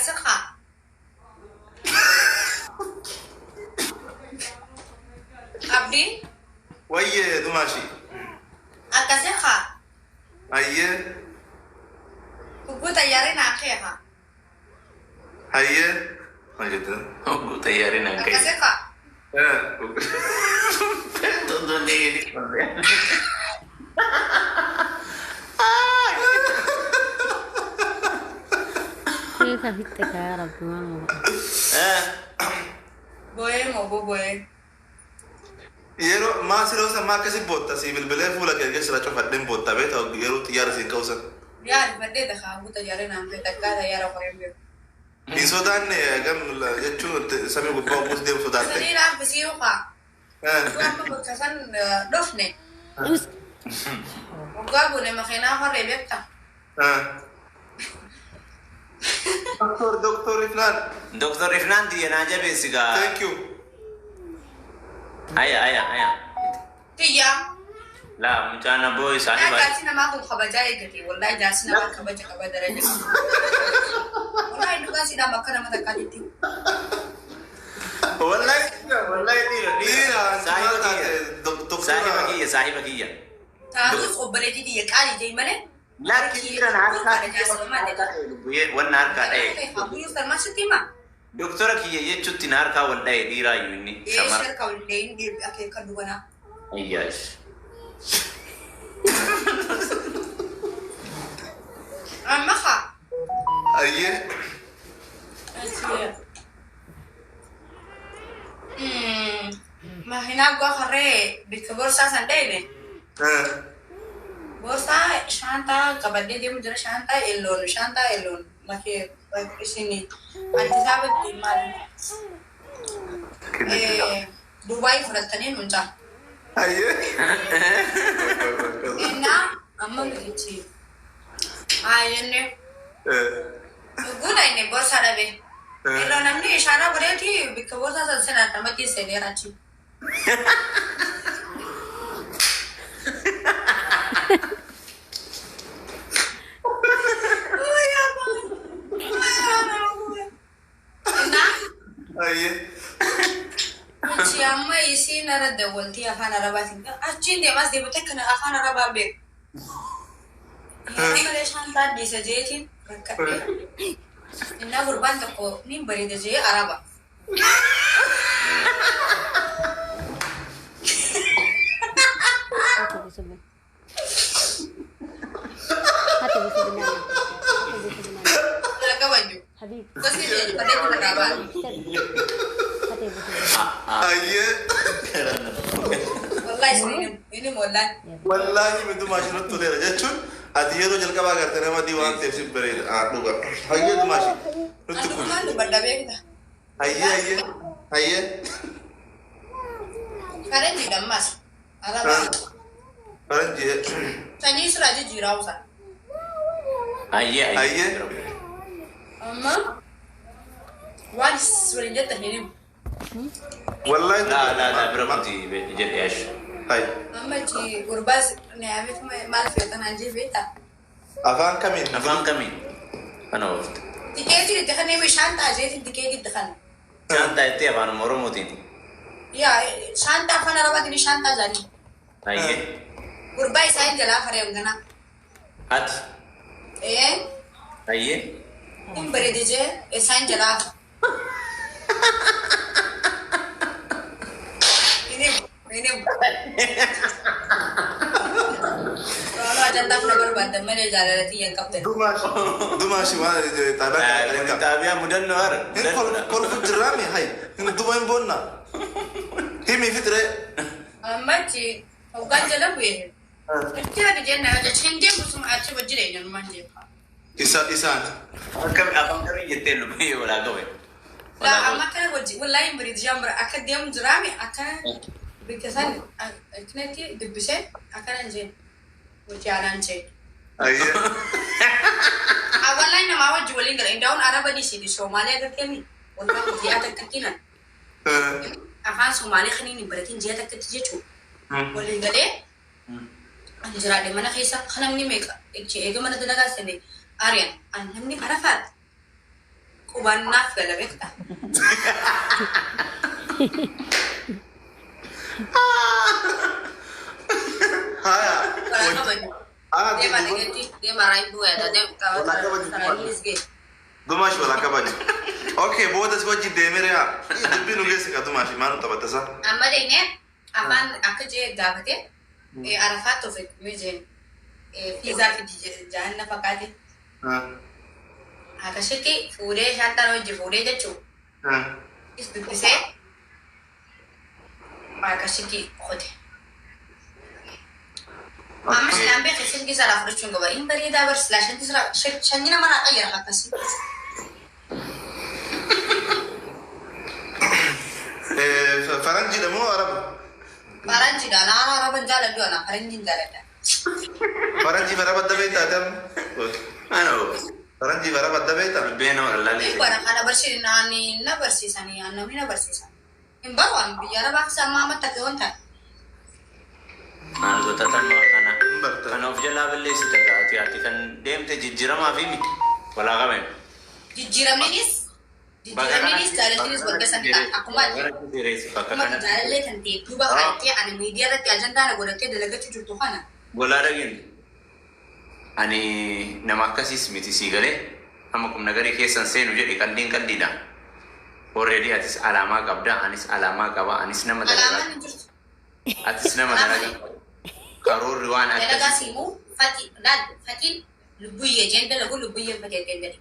Akkasi haa. Abdii. Wayyee Dumaashi. Akkasi haa. Hayyee. Hogguu xayyaarri naa kee haa. Hayyee. Maal jette? Hogguu xayyaarri naan ka'e. Akkasi haa. Keessa fixxe kaa rabbi maal godha. Booyee moo boo booyee. Yeroo maa siloo san maa akkasi bootta sii bilbilee fuula kee keessa cufadheen bootta beekta yeroo xiyyaara siin ka'u san. Yaa rifadhee takaa hogguu xayyaarri naan ka'e takkaa xayyaara koreen beeku. Hin sodaanne gam jechuun samii gubbaa ogguus deemu sodaatte. Sanii naaf bisii haa. Waan amma bakka san dhufne. Waggaa buune makiinaa horree beekta. Doktor Doktor Ifnaan. Doktor Ifnaan tiyya naa jabeessi gaa. Thank you. Aya aya aya. Tiyya. Laa mucaan abboo Yaa saahiba. jaarsi namaa kun kabajaa eeggate. Wallaahi jaarsi namaa kabaja qaba daraja qaba. Wallaahi dhugaa siidhaam akka nama takkaatitti. Wallahi Wallahi dhiira dhiira Saahiba kiyya. doktora. Saahiba kiyya saahiba kiyya. Taatus obboleettii tiyya qaalii ta'e malee. Lakki dhiira na harkaa wanna harkaa dha'e. Guyyuu sarmaa sitti himaa. Doktora kiyya jechuutti na harkaa wal dha'e dhiiraayyuu inni shamara. Eessi harka wallee hin deebi akeeka dubanaa. Ayyaas. Amma haa. Hayyee. Makiinaa guwaa harree bikka boorsaa san dhayne. Boorsaa shaantaa qabadhee deemu jira shaantaa elloon shaantaa elloon makee isin Addis Ababatti maal Dubaay fudhattanii nuun caa. Hayyee. Innaa amma mitichi haa jennee guuta inni boorsaa dhabe. Yeroo namni ishaaraa godheeti bikka boorsaa san seenaa namatti seeneera achi. Innaa Hayyee. achi amma isiin ara dawwaltii afaan arabaatiin achiin deemaas deemte kana afaan arabaa beeku. Yeroo malee shaantaa dhiisa jeetiin rakkadhee. Innaa gurbaan tokko niin bareeda jee araba. Hati bisu bin. Hati bisu bin. Hati bisu bin. Naa kabaju. Habib. Gosti jedhee kun irraa ba'a. Hati bisu bin. Hayyee. Wallahi isin inni mollaan. Wallaahi Dumaashi nutti toleera jechuun ati yeroo jalqabaa agartee nama adii waan ta'eef si bareeda. Ah dhuga. Hayyee Dumaashi nutti Ani kun. dhugumaan dubbadha beekta. Hayyee hayyee hayyee. Faranjii dammas. Arabaa. Faranjii. Sanyii siraa jijjiiraa usa. Ayyee Ayyee. Amma waan waliin jettan hin himu. Wallaahi. Laa laa laa bira kuti jedhe ash. Hay. Amma achi gurbaas niyaameef maal feetan anjii beekta. Afaan kamiin? Afaan kamiin? Kana oofte. Tikeetiin itti kanneen shaantaa jeetiin tikeetii itti kan. Shaantaa jettee afaan Oromootiin. Yaa shaantaa afaan arabaatiin shaantaa jaanii. Ayyee. Gurbaa isaa hin jalaa faree ganaa. Ati. Ee Ayyee. hin bareede jee isaan jalaa. Hin himu hin himu. Rooloo ajandaaf na barbaaddan malee jaalala tiyya hin qabdan. Dumaashi. Dumaashi waan xaabiyaa Kun kana xaabiyaa mudannoo hara. Hin kolfu jirraami hay. Hin duma hin boonna. Himi fitiree. Amma achi hoggaan jala bu'e. Itti hafi jennaa yoo jecha hin deemu suma achi wajji jireenya numaan jeeqa. Isa isaan. Akkami afaan kamiin jettee lubbee walaa qabe. Laa amma akkana wajji wallaahi hin bareedi jaambira akka deemu jiraame akkana bikka san akkanatti dubbisee akkana hin jeen wajji aanaan jeen. Hayyee. Wallahi namaa wajji waliin gala indaa'uun araba dhiisiiti Soomaaliyaa garteemi wallahi ji'a takkatti nan afaan Soomaalee kaniin hin baratin ji'a takkatti jechuudha. Waliin galee ani jiraadhe mana keessa kan namni meeqa eega mana dalagaa sene ari'an ani namni arafaadha. Hubannaaf gala beektaa. Haya. Walaa kabaju. Ah, Deema dhageetti deema raayibuu yaada deema Walaa kabaju. qabata. Gee. Dumaashi walaa kabaju. Okay, booda si wajjin deemee yaa. Dubbii nu geesse ka dumaashi maal nu taphatta isaa? Amma deemnee afaan akka jee gaafate Arafaatti of eegumee jeen fiizaa fidi jaanna fakkaate. Akkasitti fuudhee shantaan hojii fuudhee jechuun is dubbisee akkasitti qote. Amma silaan beekee silkii isaadhaa fudhachuun qaba. Inni bareedaa bar silaa shanti silaa shanyi nama naa qayyara akkasii. Faranjiidha moo Araba? Faranjiidha. Naannoo Araban jaaladhu ana faranjiin jaaladha. Faranjii fi Araba adda beektaa ati amma? Ano, Faranjii fi Araba adda beektaa? dubbee nama lallaalee. Bara kana barsiisanii na barsiisanii namni na barsiisan. Hin baru an biyya Arabaa keessa amma ammatti akka yoon ta'e. Maal goota tan kana. Hin barta. Kana of jalaa balleessite ati ati kan deemte jijjiiramaa fi miti. Walaa qaben. Jijjiiramninis jijjiiramninis jaalallinis bakka san ta'a. Akkuma Bakka akkuma kana. jaalallee kan ta'e duuba kaa'attee ani miidiyaa irratti ajandaa na godhattee dalagachuu jirtu kana. Walaa dhageen. Ani nama akkasiis miti sii galee amma qubna garii keessan seenu jedhe qalliin qalliidha. Already atis alaamaa qabda anis alaamaa qaba anis nama dalagaa Alaamaan hin jirtu. atis nama dalagaa karoorri waan Dalagaa akkasii siimuu fatii laal fatiin lubbuyyee jeen dalagu lubbuyyeen fatee jeen dalagu.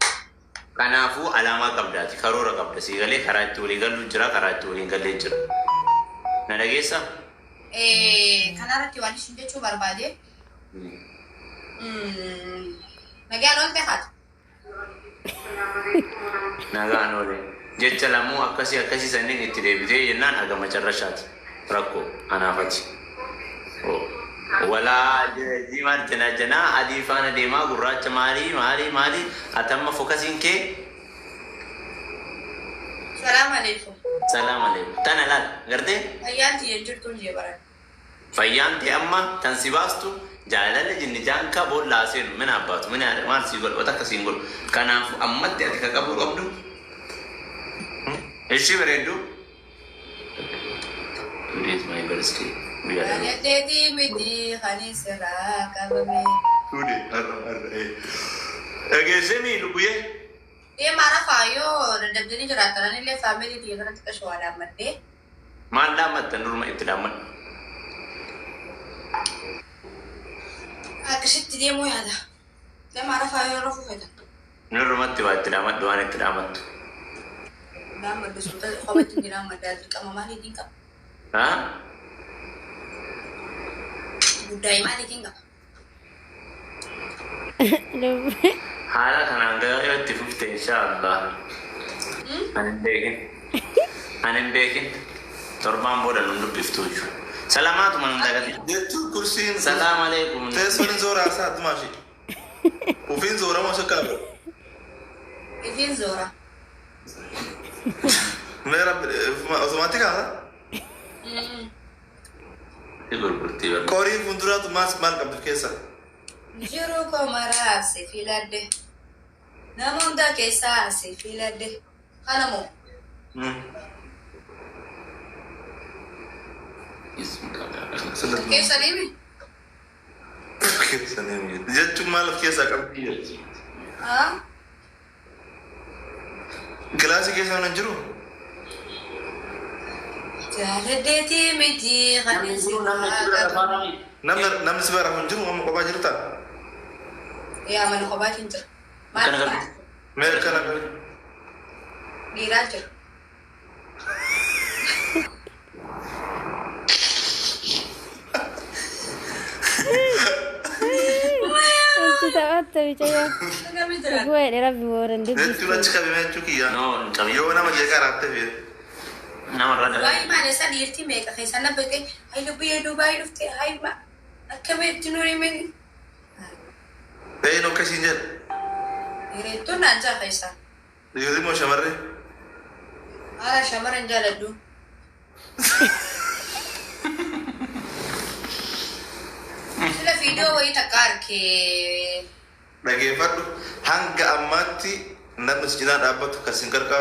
Kanaafuu alaamaa qabdaati karoora qabda sii galee karaa itti walii gallu jira karaa itti waliin gallee jira. Na dhageessaa? Kanarratti waan isin jechuu barbaade nagaan oolte haati. Nagaan oole. Jecha lamuu akkasii akkasii sanniin itti deebitee jennaan haga macarrashaati. Rakkoo anaafati. Walaa jimaal janaa janaa adii faana deemaa gurraacha maalii maalii maalii ati amma fokasiin kee Salaam alaikum. Salaam alaikum. Tana laal gartee Fayyaan tiyya jirtuun jee baran. Fayyaan ta'e amma tan si baastu jaalala jinni jaankaa boollaa seenu mina abbaatu mina maal sii godhu wata akkasiin godhu. Kanaafuu ammatti ati ka qabu qabdu. Ishii bareeddu. Today is my birthday. Guyyaa dhalootaa. Jaalalleetii miti kan sirraa qabame. Today, har'a har'a. Dhageessee lubbuyee? Deema rafaa yoo dadhabdanii jiraatan illee faamilii tiyya kanatti qashoo waa dhaammadhee. Maal dhaammattan duruma itti dhaammadhu. Akkasitti deemuu yaada. Deema rafaa yoo rafuu feetan. Nurrumatti waa itti dhaammadhu waan itti dhaammattu. Dhaammadhu suuta qofatti hin dhaammadhaa dirqama maaliitiin qaba? Haa? Guddaa maaliitiin qaba? Haala kanaan gara yoo itti fufte inshaallah. Ani hin beekin. Ani hin beekin. Torbaan booda nun dubbiftu iyyuu. Salaamaatuma nun dagatin. Jechuun kursiin Salaam alaikum. teessoon hin zoora haasaa dumaashi. Ufiin zoora moo shakka qaba? Ifiin zoora. Meera otomaatik haasaa? Gurgurtii barbaada. Qorii fuulduraatu maal maal qabdu keessa? Jiruu koo maraaf si filadhe. Nama hunda keessaa si filadhe. Kana moo? Keessa deemi? Keessa deemi. Jechuun maal of keessaa qabdi? Haa? Kilaasii keessa hin jiru? Jaaladheetii miti kan sirraa qabame. Namni namni si bara hin jiru amma kophaa jirta? Yaa mana kophaatiin jira. Maal Akkana qabdi. Mee akkana qabi. Dhiiraa jira. Itti taphatta mucayyoo. Akkamii jira? Dhuguu rabbi booran Jechuun dubbistu. achi qabime jechuu kiyya. No, hin qabin. Yoo nama jeeqaa raatte fi. Namarraa dalagaa. Dubaayii maal isa dhiirtii meeqa keessa na beekte hayi lubbiyee Dubaayii dhufte hayi ma akkamitti nuun himini. Een akkasiin jedha. Dhiirottuun naan jaa keessa. Dhiirri moo shamarree? Haala shamaran jaaladhu. Sila viidiyoo wayii takka arkee. Dhageeffadhu hanga ammaatti Namni si cinaa dhaabbatu kan sin gargaaru.